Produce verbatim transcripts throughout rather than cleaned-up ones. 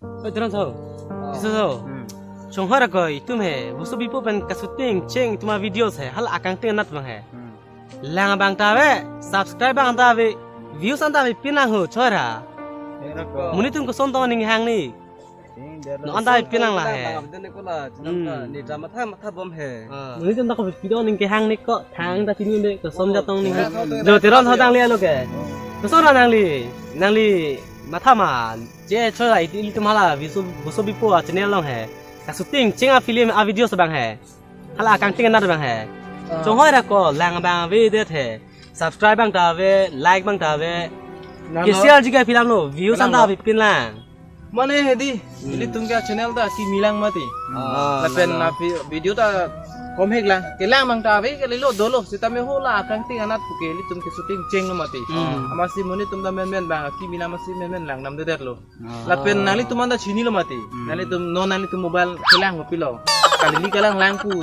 Oi, Teron so. Iso so. Hmm. Chonghoi ra ko itum he. Boso Bipo pen kashooting cheng itum a-videos he. Hala akangting anat abang he. Hmm. Lang abang ta ave, subscribe abang ta ave, views an ta ave, pin lang ho, choi ra. Monit atum koson tong aning hang ni. No an ta ave pin lang la he. Hmm. Ni ta matha matha bom he. Ah. Monit atum ta kopi do aning kehang ni ko, thang ta chini de, koson jatong ni. Jo Teron so nangli alo ke. Koson ra nangli, nangli matha ma, je choi ra ilitum hala Boso, Boso Bipo a-channel along he. Kashooting cheng a-film a-videos abang he. Hala akangting anat abang he. Ah. Chonghoi ra ko lang abang avedet he. Subscribe abang ta ave, like abang ta ave. Nang ke lo. Share ji ke pin lang lo, views an ta ave pin lang. Mane hedi, hmm, ilitum ke channel ta kimi lang mati. Ah, lapen nang lo. Na vi-, video ta kom hek lang. Kelang abang ta ave, kalilo dolo. Sitame hala akangting anat pu ke ilitum kashooting cheng lo mati. Hmm. Amatsi monit atum ta menmen abang kimi lang amatsi menmen lang namdedet lo. Ah. Lapen nanglitum an ta chini lo mati. Hmm. Nanglitum, non nanglitum mobile kelang kopilo. Kali li kelang lang pu.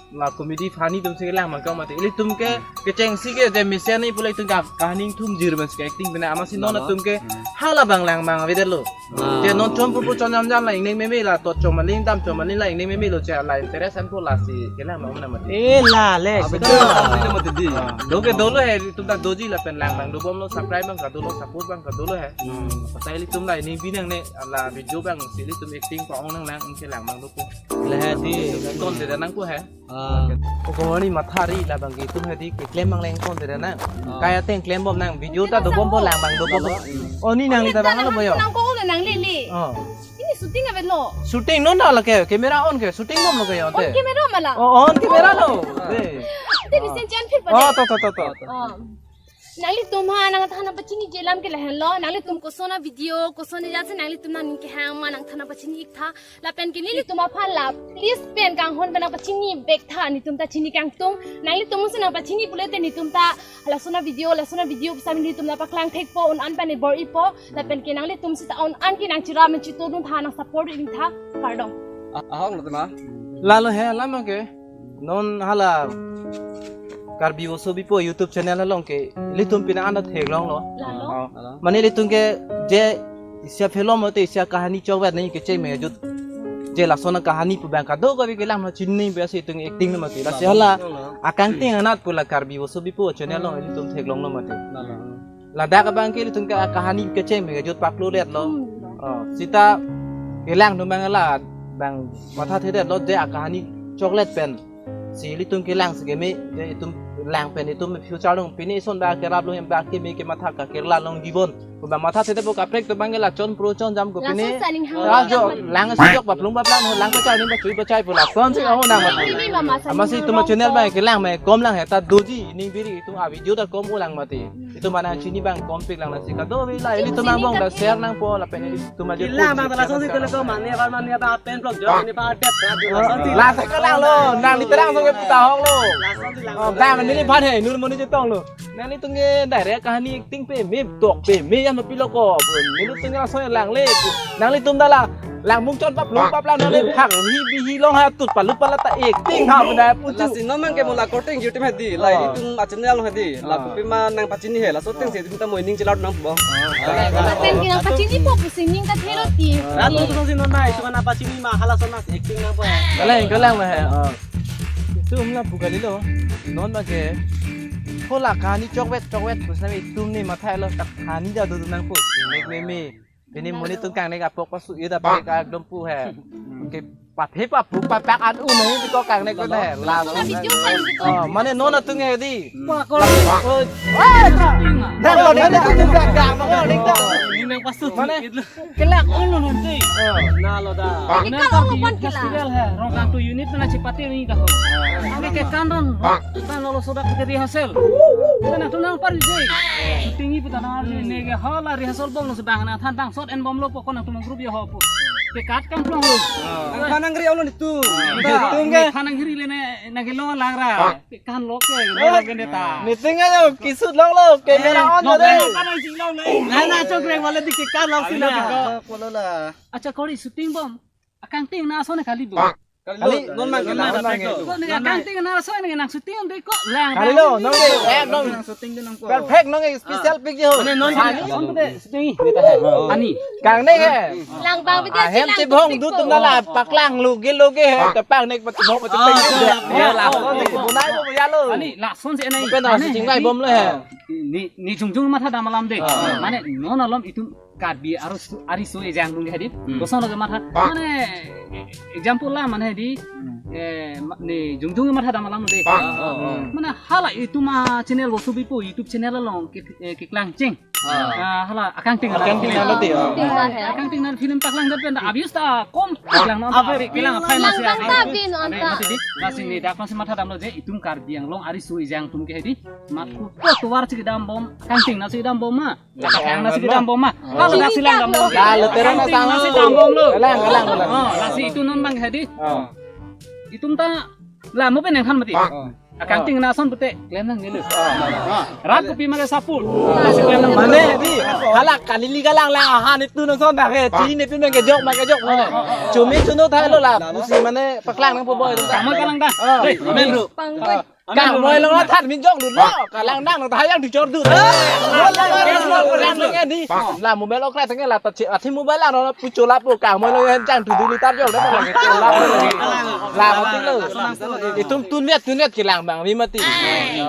La comedy funny atum si kelang abang ke mati. Ilitum ke kechengsi ke je mesen ni pu la itum ka-, kahani thum jir men si ke acting pina amatsi non atum ke hala abang lang abang avedet lo. Ah. Je non chon purpur chon jam jam la ingneng meme la tot chon maling dam chon maling la ingneng meme lo che la interest an pu lasi kelang abang mena mati. Eh, la le, ah, betul. Betul mati di. Ah. Do ke dolo he, itum ta doji lapen lang abang dobom lo, subscribe abang kadolo, support abang kadolo he. Hmm. Pasal ilitum la ining binang ne, la video abang si ilitum acting pa-ong nang lang, ke lang abang dopo. La he di. Ton de nang pu he. Ah. Ko ni matha ri la abang ke itum he di keklem abang leng ton de nang. Ah. Kaya teng klem bom nang video ta dobom bo lang abang dobom. Oh, ni nangli ta abang lo boyo. Nang ko nang lili. Oh. Ini shooting ave lo. Shooting non la ke, camera on ke, shooting bom lo ke yo. On te. Camera ma la. Oh, on camera lo. De. Te bisen jan phir pa. Oh, to, to, to, to. Oh. Nanglitum ha nangthan nangpachini je alam ke lahenlo, nanglitum koson a-video, koson a-jat si nanglitum nangning kehang ma nangthan nangpachini ik tha, lapen ke nelitum aphan la, please pen kanghon pen nangpachini bek tha, netum ta chini kangtung, nanglitum si nangpachini pulote netum ta, lason a-video, lason a-video bisa netum ta paklang thekpo, un an pen bor-ipo, lapen ke nanglitum sita un an ke nangchira men chitodun tha, nang support ik tha, kardom. Ah, ahok lo tema. Lalo he, lama ke. Non hala Karbi Boso Bipo YouTube channel along ke ilitum pina an ta theklong lo. Lalo. Oh. Lalo. Mane ilitum ke je isi a-film mate isi a-kahani chokvet ni kecheng me jut. Je lason a-kahani pu abang kadokave kelang ma chini be si itum acting mati. Lasi hala akangting anat pu la Karbi Boso Bipo channel along ilitum theklong lo mati. Lalo. Ladak abang ke ilitum ke kahani kecheng me jut paklo det lo. Hmm. Oh, sita kelang atum abang la abang matha thedet lo je akahani choklet pen. Si ilitum kelang si keme je itum lang pen itum future along pini ison ba kerap along ba keme ke matha ka kerla along gibon. Ko ba matha thedet bo kaprek atum abang ke la chon pro chon jam ko pini. Lason saning hang. Ra jo lang si jok ba plung ba plang lang pachai ni pachui pachai pu lason si ahok nang mati. Ini mama saning. Amatsi itum channel abang kelang me kom lang he ta doji ning biri itum a-video ta kom ulang mati. Itum mana chini abang kom pik lang nasi kadokave la ilitum abang da share nangpo lapen ilitum aja. Kelang abang ta lason si kele ko mane abang mane abang pen vlog jo ini abang update ra jo lason si. La sa kelang lo, nangli terang so ke puta hok lo. Lason si lang. Oh, abang neli phan he, nur moni chetong lo. Nanglitum ke direct kahani acting peme, tok peme ya mapilo ko. Nelitum ke lason lang le. Nanglitum da la lang mung chon pap lung pap la nang le phak hi bi hi long ha tut palu pala ta acting ha benda puchu. Lasi non abang ke mo la korte YouTube he di, la itum a-channel he di, la kopi ma nangpachini he, laso ateng si itum ta mo ining chelar nangpo. Pen ke nangpachinipo pusi ning kathelo ti. Rat lo si non na, itum nangpachini ma hala son na acting nangpo. Kalang, kalang ma he. Oh. Itum la pu kalilo. Non abang ke. Hala kahani chokvet chokvet pusi nang itum ni matha lo kahani ja do nangpo. Mek me me. Pini monit atum kangnek apok pasu ida pakai kak dom pu he. Ke paphe papu papak an un he ko kangnek ko he. La. Video kan gitu. Oh, mane non atum he di. Wah, kalau. Oh. Dah lo dah dah dah dah. Ini nang pasu. Mane? Kelak ulu nanti. Oh. Na lo dah. Ini kan kalau di bukan kelak. Festival he. Rong kang tu unit na chipati ni dah. Kami ke kanron. Kan lo sodak ke rehearsal. Kita nang tunang par je. Shooting ni putar nang ne ke hala rehearsal bom lo sedang nangthan tang shot en bom lo pokok nangtum group yo ho po. Ke kat kan plong lo. Nang phan nang ri olo nitu. Tum ke. Phan nang ri le ne nang ke lo lang ra. Ke kan lo ke lo ke ne ta. Meeting aja kisut long lo camera on lo de. Kan nang si long ne. Na na chok reng wala di ke kan lo si na. Acha kori shooting bom. Akangting na ason kali bo. Kali, non mang ke, non mang ke. Ko nang kangting nang so nang nang shooting dei ko. Lang. Kali lo, non ke, eh, non. Nang shooting dei nang ko. Perfect non ke special pic jo. Mane non ani. Shooting kita hai. Ani. Kang ne ke. Lang bang bidi. Ahem chibong du tum nala paklang lugi lugi hai. Kepang ne pati bong pati peng. Ya la. Bunai bo ya lo. Ani lason si nai. Pen shooting lai bom le hai. Ne ne jongjong matha dam alam dei. Mane non alom itum Karbi aru su-, ari so ejang nung hedi. Koson lagi matha. Mane example la mane hedi. Eh, ma-, ne jongjong matha dam alam dei. Mane hala itum a channel bo subipo YouTube channel along ke, eh, keklang cheng. Ah, hala akangting. Akangting nang lo dei. Akangting nang film paklang pen abis ta kom paklang nang. Abe kelang aphai lang masih bang ta abe. Bin on ta. Mati di. Masih ne dak masih matha damlo je itum Karbi Anglong ari so ejang atum ke hedi. Mat ko tovar si kedam bom, akangting nang si kedam bom ma. Akang nang si kedam bom ma. Kalau nang si lang dam lo. Lalu terang nang si kedam bom lo. Lang, lang, lang. Oh, nang si itum non bang hedi. Oh. Itum ta la mo pen nang than mati. Oh. Akangting nang son pute klem nang ngilu. Rat kopi mare sapul. Nang si klem nang. Mane di, hala kalili galang lang ahan itum nang son dak he. Chini ne pin nang kejok ma kejok mane. Chumi chunu thai lo la. Pusi mane paklang nang po boy. Kamu kalang dah. Oh. Hei, men ru. Pangkut. Kang moi long than min jok lut lo. Kalang nang nang thayang di chor du. Lang nang ni. La mobile ok la tengah la ta che athi mobile la no pucho la po kang moi long yang jang du du litar jok dah lagi. La mati lo. Itum tun net tun net kelang bang mi mati.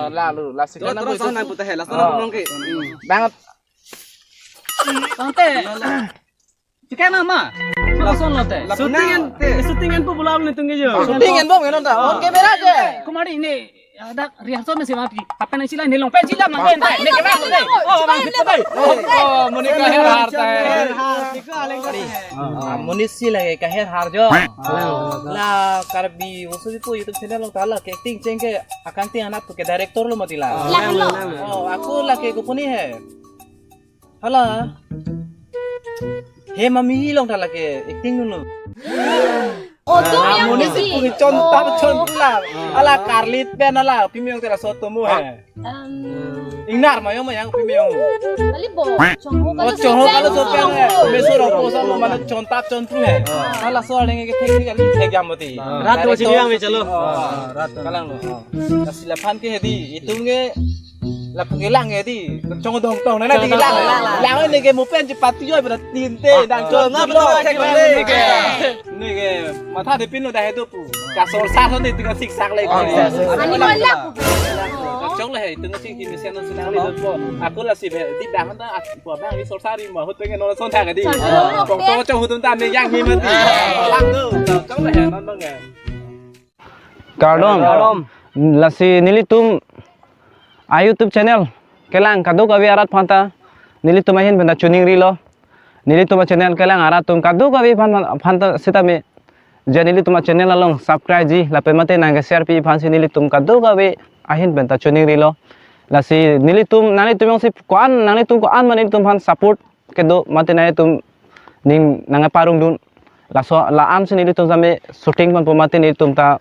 Lalu la si Terus kana terus boy. Nang putar hela sana nang ke. Bang Tante. Chika nama. Lason lote. Shooting en, shooting en pu bulal ni tungge jo. Shooting en bom en ta. On camera je. Kumari ini ada rehearsal masih mati. Apa nang sila ni long pen sila mang ente. Ni kena ente. Oh, mang kita ente. Oh, muni kaher har ta. Ah, muni sila kaher har jo. La Karbi Voice Bipo YouTube channel along ta la ke acting cheng ke akangting anak tu ke director lo mati la. Lang lo. Oh, aku la ke kopuni he. Hala. He mami long ta la ke acting dulu. Oh, tu yang muni si puni chon tap chon pula. Ala karlit pen ala pimi ong tera soto mo he. Ingnar mayong mayang pimi ong. Kali bo. Oh, chong ho kalau soto he. Meso ro ko sa mo mana chon tap chon pula he. Ala so aleng ke thek thek kali thek jam mati. Rat tu sini yang me chalo. Rat kalang lo. Kasi lapan ke hedi itum nge Lapu kelang ya di, chong dong tong nana di lang. Lang ne ke mo pen chepati joi pada tinte dang chong na lo. Ne ke matha de pin lo dah itu pu. Kasor sa so ni tu ka siksak lagi. Ani mo lapu. Chong le hai tu ngasih kini sian sedang di po. Aku la si be di bang ta aku bang di sor sari mo hut pengen nol son thang di. Tong tong chong hut ta ne yang ni mati. Lang tu. Chong le hai non bang ya. Kardom. Kardom. Lasi nelitum a YouTube channel kelang kadokave arat aphanta nelitum ahin penta chuning rilo. Nelitum a channel kelang arat atum kadokave aphan aphanta sitame je nelitum a channel along subscribe ji lapen mate nang ke share pi aphansi nelitum kadokave ahin penta chuning rilo. Lasi nelitum nanglitum jongsi ko-an nanglitum ko-an ma nelitum aphan support kedo mate nanglitum ning nang parong dun. Laso la-an si nelitum same shooting ponpo mate nelitum ta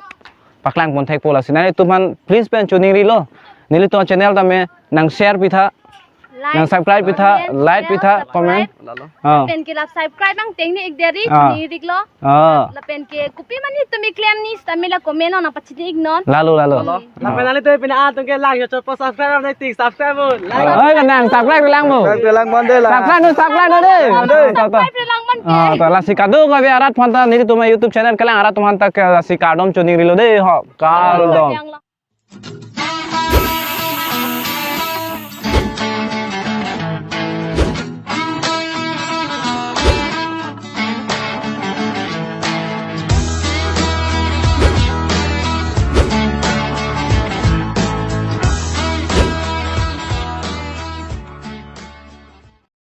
paklang pon thekpo lasi nanglitum aphan please pen chuning rilo. Nelitum channel tame nang share pitha, nang subscribe pitha, like pitha, comment. Lalo. Oh. Pen ke la subscribe ang teng ni ik deri chuning rik lo. Oh. Lapen ke kopi mani tumi klem ni sitame la comment on apa chini ik non. Lalo, lalo. Lapen nanglitum pina atum ke lang yo chotpo subscribe ang tik subscribe mo. Oi, kanang subscribe lang mo. Subscribe lang mon de la. Subscribe mo, subscribe mo de. Mon de. To, to. Subscribe lang mon ke. Oh, to lasi kadokave arat aphanta nelitum a YouTube channel kelang arat atum aphanta ke lasi kardom chuning rilo de ho. Kardom. Yang lo.